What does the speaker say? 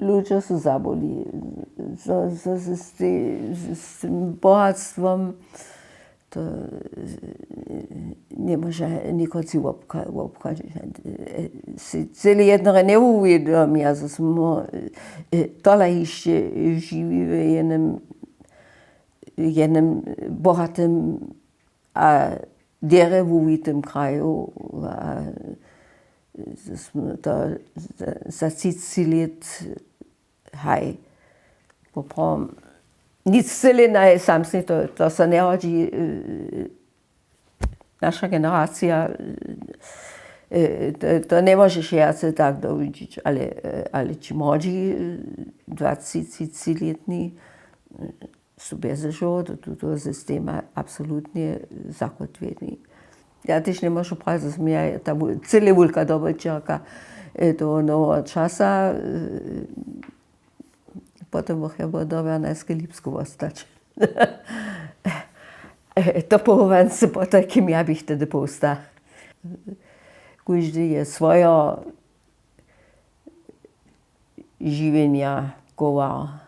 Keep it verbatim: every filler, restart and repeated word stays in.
Ludźo su zabyli, zo z tym bohatstwom to njemóže někotři wobchadźeć. Sej cyle jednore njewuwědomja, zo smy tola hišće žiwi w jenym bohatym a derje wuwitym kraju, a smy to za třiceći lět haj poprawom nic cyle naj samsni to so njerodźi. Naša generacija to njemóže wjace tak dowidźić, ale ći młodźi dwatřicećilětni su bjeze žoho do tutoho systema absolutnje zakótwjeni. Ja tež njemóžu prajić zo smy ja ta cyle wulka dobyćerka toho noweho časa. Potom bych ja była dobja najskelipsku wostać. To powołance potajkim ja bych tehdy powsta. Kóždy je swojo žiwjenja kowar.